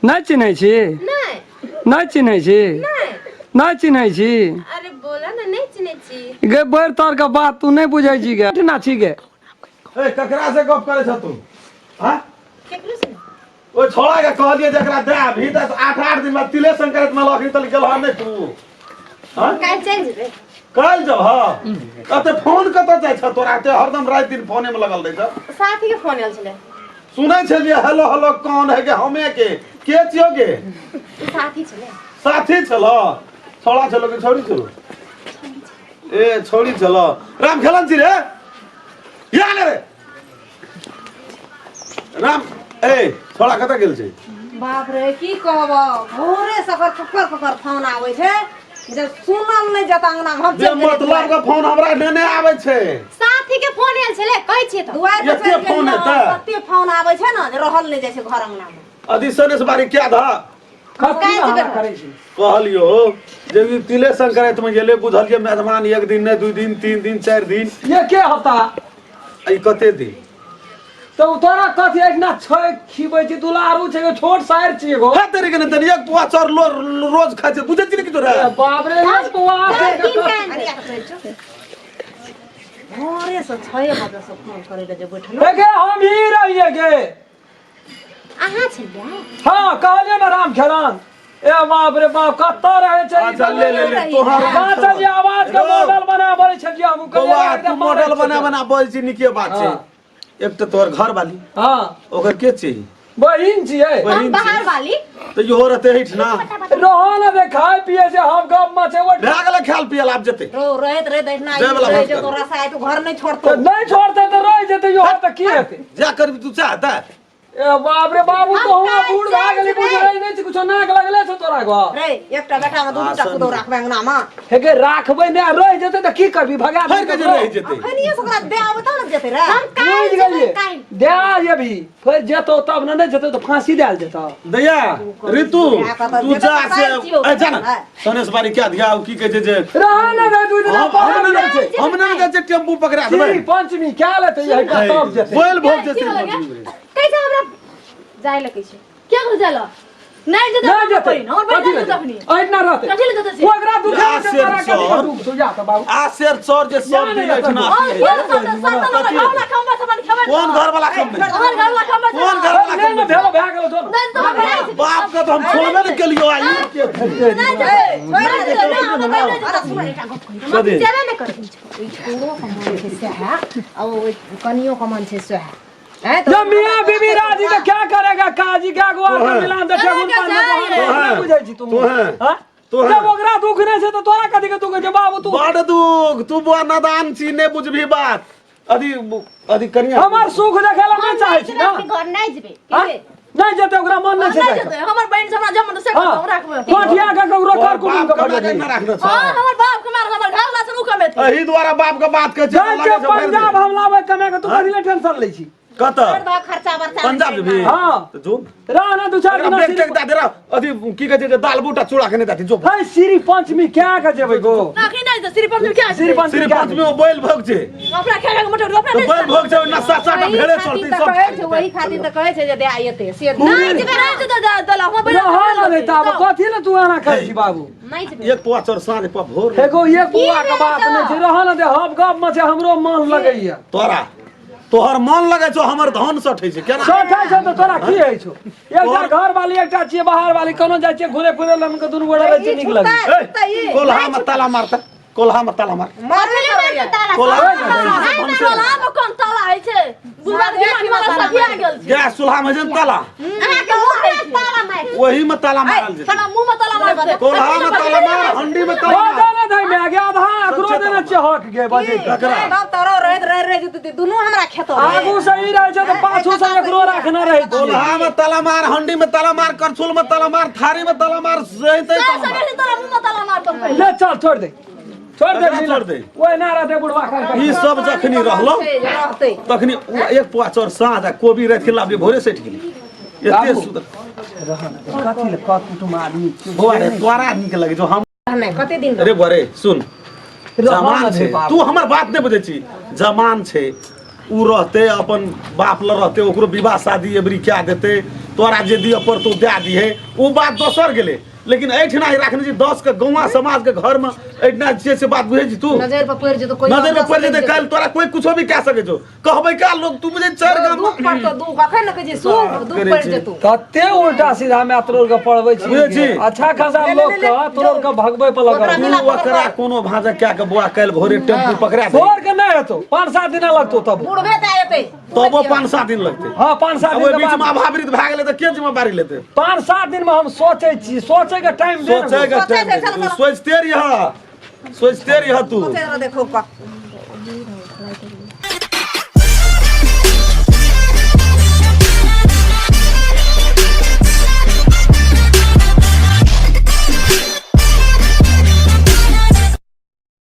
नहि चिन्है छी? नहि। नहि चिन्है छी? नहि। नहि चिन्है छी? अरे बोला ना, नहि चिन्है छी। गे बड़ तोर के बात तू नहि बुझै छी गे। ना छी गे। ए ककरा से गप करै छ तू? हां केकरो से नहि। ओ छोड़ा के कहलिए जकरा दे अभी 10 8 8 दिन बाद तिले संक्रांत में लखनी तल गेल हन नहीं तू? हां काल्हि चलि जेबै। काल्हि जब? हां कते फोन कतऽ जाइ छ तोरा? ते हरदम राति दिन फोने में लगल रहै छ। साथी के फोन आयल छलै। सुनै छलियै हेलो हेलो, कौन है के हमे के के छियो के? ओ साथी छलै। साथी छलो? छोड़ा छलो कि छोड़ी छलो? ए छोड़ी छलो। राम खेलन छी रे या ने रे राम। ए छोड़ा कतऽ गेल छै? बाप रे की कहब, भोरे सकर ककर ककर फोन आबै छै जे सुनल नहि जता अंगना में हम जे चलि गेलियै मतलब के फोन हमरा नेने आबै छै। साथी के फोन आयल छलै, कहै छियै तऽ। दुआरि पर एते चलि गेलियै फोन हम, एतै? कते फोन आबै छै ने जे रहल नहि जाइ छै घर अंगना में। अथी सनेस बारी क्या धा कथी काल्हि हल्ला जेबै। करै छी? कहलियो जे ई तिले संक्रांत में गेले बुझलिए मेजबान एक दिन नहीं 2 दिन 3 दिन 4 दिन ये के हफ्ता आ ई कते दिन? तो तोरा कथी एहिना छै खिबै छी? दुलारू छै एगो, छोट साइर छी एगो। हे तेरे के नहीं एक पुआ चाउर लो रोज खाइ छै, बुझै छी ने कि तोरा? ए बाप रे, एक पौआ चारि से दिन कथी? काल्हि अरे जेबै। यार, चल चल। भोरे से 6 बजे से फोन करे ले जे बैठल। गे हम ही रहिए गे। अहाँ छलियै? हाँ कहलियै ने राम खेलान। ए बाप रे बाप, कतऽ रहै छै ई? अच्छा ले ले ले तोहर बात छै जे आवाज के हेलो। मॉडल बना बोलै छलियै हम। कहलियै बौआ एकदम तू मॉडल मारै बना छै। बना बोल छी, नीके बात छै। हाँ। एक तऽ तोहर घर वाली। हाँ। ओकर के छै? बहिन छियै। बहिन हम बाहर छी। वाली। तऽ इहो रहते हिठ ना रह ना दे, खाय पिए छै, हम गप में छै ओहि। भए गेलै खायल पियल, आब जेतै। रो रहैत रहैत एहिना जाय वाला रहै बात छै करू। तोरा साय तू घर नहि छोड़तौ। तऽ नहि छोड़तै तऽ रहि जेतै इहो तऽ की हेतै? जा करबी तू चाहता। ए बाप रे बाबू, हम तो हुआ काल्हि बूढ़ भए गेली, चलि बुझै नहि छै कुछो, नाक लगले छौ तोरा गो। रे एकटा बेटा में दू दूटा आसन। कुदौ राखबै अंगना में? हे गे राखबै ने, रहि जेतै तऽ की करबी? भगा फेर के जे रहि जेतै। अखनिये से ओकरा दे आबै तब ने जेतै रे। हम काल्हि बुझि जेबै गेलियै। काल्हि। दे अभी फेर जेतौ तब ने, नहि जेतौ तऽ फांसी देल जेतौ। दैया ऋतु तू जा से ए जा ना हाँ। सनेस बारी क्या दिया की कहै छै जे रह ना दे दू दिन हम हम नहि जाइ छै, हम नहि जाइ छै, टेम्पू पकड़ा देबै। श्री पंचमी क्या लेतै यही का तब जेतै। बोल भोग की जेतै। होलै गे? कैसे हमरा जाय लगै छै? क्या कर जाला? नहीं जेतै नहि हमर जेतै। बहिन, हमर बहिन कथी नहि लेतै? जेतै अखनी। एहिना रहतै। कथी ले जेतै से? ओकरा दुखा आ छै शेर तोरा कथी चोर। दुख छौ? जा तऽ बाबू। आ शेर चोर जे जा सब नहि दिन जेतै। एहिठिना और अथी के होइ छै। सर सर कथी घर वाला खम्बा सामान खेबै। कोन घर वाला खम्बे? हमर घर वाला खम्बा। कोन घर वाला ले ने खम्बे? भेलो भए गेलो जो। नहीं तो हमर बहिन बाप के तऽ हम छोड़बे ने केलियो आ ई के नहीं जेतै। नहीं जेतै, नहीं, हमर बहिन नहीं जेतै। अरे सुन एकटा गप कहै छी। कथी? जेबे नहि करबै। ओहि छोड़ो के मन छै सएह आ ओहि कनियो के मन छै सएह। हैं तो जब मियां बीबी राजी तो क्या करेगा काजी? क्या गुआ तो के है। मिलान दे ठेहुन पर में तो है। तो बुझै छी तू? तो है। हां तो है। जब ओकरा दुख नहि छै तऽ तोरा कथी के दुख छै बाबू तू? बड दुख। तू बुआ नादान छी, नहि बुझबी बात। अथी अथी कनिया हमर सुख देखै ला हम नहि चाहै नहि छी जेबै ना? अपने घर नहि जेबै। हाँ? नहि जेतै, ओकरा मन नहि छै नहीं जाइके। जेतै, हमर बहिन से हमरा जमन से हाँ हम राखबै। कोठिया के ककरो तोहर कर कुटुम बाप के कमा भगा के दी। ना राखने छौ। हाँ, हमर बाप के मार हमर घर वाला से उ कमेतै। एहि दुआरे बाप के बात कहै छै जाइ तऽ छै लगै छै भरि पंजाब दिन। हम लाबै कमा के, तू कथी ले टेंशन लै छी? कतऽ? छोड़ दह खर्चा बर्चा। पंजाब जेबही? हाँ। तऽ जो रह ना दू चार एकरा दिन। बैग टैग दए दे रह। अथी की कहै छै जे दाल बूटा चूड़ा के नहि देथिन जो। है श्री पंचमी क्या के जेबै गो? अखनी नहीं जेतै, श्री पंचमी क्या श्री जेतै? पंचमी श्री क्या पंचमी में बैल भोग छै। अपना खा खा के मोटर अपना तऽ नहीं बैल भोग छै, ओहिना सात सात टा वही भेड़े खातिर चढ़तै तऽ सब। कहै छै, वही खातिर तऽ कहै छै जे दे एते से नहि जेबै। नहीं जेतै, दला हमर बहिन रह ना रे ताब कथी ले तू एना करै छी बाबू? नहि जेबै। एक पुआ चोर साँझ पा भोर। एगो एक बुआ के बात नहि छै, रह ना दे, हम गप में छै, हमरो मन लगैया। तोरा तोहर मन लगै छौ, हमर धन सठै छै केना? सठै छौ तऽ तोरा की होइ छौ? एकटा घर वाली एकटा छियै बाहर वाली, कोनो जाइ छियै घुरे फिरे लऽ के दुनू गोरा रहै छै, नीक लगै छै। ए, कोल्हा में ताला मारता, कोल्हा में ताला मार। मारबे कथी ले करैया। मारतै ताला? कोल्हा सब में ताला। भनसे नहि चूल्हा में कोन ताला होइ छै? बुढ़वा के दिमाग वाला सखिया गेल छै। गैस चूल्हा में जन ताला अहाँके मुँह में ताला मारि। ओही में ताला मारल जेतै। साला मुंह में ताला मारतै। कोल्हा में ताला मार, हंडी में ताला मार। बजा ने धै माय गे, आधा एकरो देने छियै हक गे बजै के। ककरा? तब तोरो रहैत रह रह जेतै दुनू हमरा खेतो रे। आगू से ई रहै छै तऽ पाछू से एकरो राखने रहै छियै। कोल्हा में ताला मार, हंडी में ताला मार, करछुल में ताला मार, थारी में ताला मार, जैते ताला मार। सगरे तोरा मुंह में ताला मारतौ पहिले। ले चल, छोड़ दे, छोड़ दे। ककरा छोड़ दे? ओए ना रहते बुढ़वा कर कर। ई सब जखनी रहलो छै जे रहतै तखनी ओ एक पुआ चौर साँझ आ कोबी राति के लाबली भोरे सटि गेली एते बाबू। सुन्दर। कथी ले कत कुटुम आदमी छियै? बौआ रे, तोरा नीक लगे जो हम नहि कते दिन रे बौआ रे सुन, रहऽ जमान ने छै बाबू। तू हमर बात नहि बुझै छी, जमान छै। उ रहते अपन बाप ल रहते, ओकरो विवाह शादी एबरी क्या देते, तोरा जे दिए पड़तो दे दिहे, उ बात दोसर गेले। लेकिन एहिठिना ही राखने छी 10 के गौवा समाज के घर में एहिठिना जे से बात बुझै छी तू, नजर पर पड़ि जेतौ कोई, नजर पर पड़ि जेतै काल्हि तोरा कोई कुछो भी कह सकै छौ, कहबै का लोग तू बुझै चारि गाम दुख पड़तौ, दुख अखन ने कहै छी, सुख दुख करै पड़ि छी। जेतौ। तते उल्टा सीधा में तोर के पढ़बै छी। बुझै छी? अच्छा खासा लोग के तोर के भगबै पर लगल। ओकरा तू ओकरा कोनो भाजा क्या के बुआ काल्हि भोरे टेम्पू पकड़ा दे, तोर के नहीं हेतौ, 5-7 दिन लगतौ तब, बुढ़बे तऽ एतै तबो 5-7 दिन लगतै। हाँ 5-7 अब दिन ओहि के बीच में बाद अभावृत भए गेलै तऽ के जिम्मेवारी लेतै? 5-7 दिन में हम सोचै छी, सोचै के टाइम दे ने। सोचै के सोचै टाइम छै, दे, चल, तू चल। सोचते रह, सोचते रह तू। सोचैत रह, देखो का।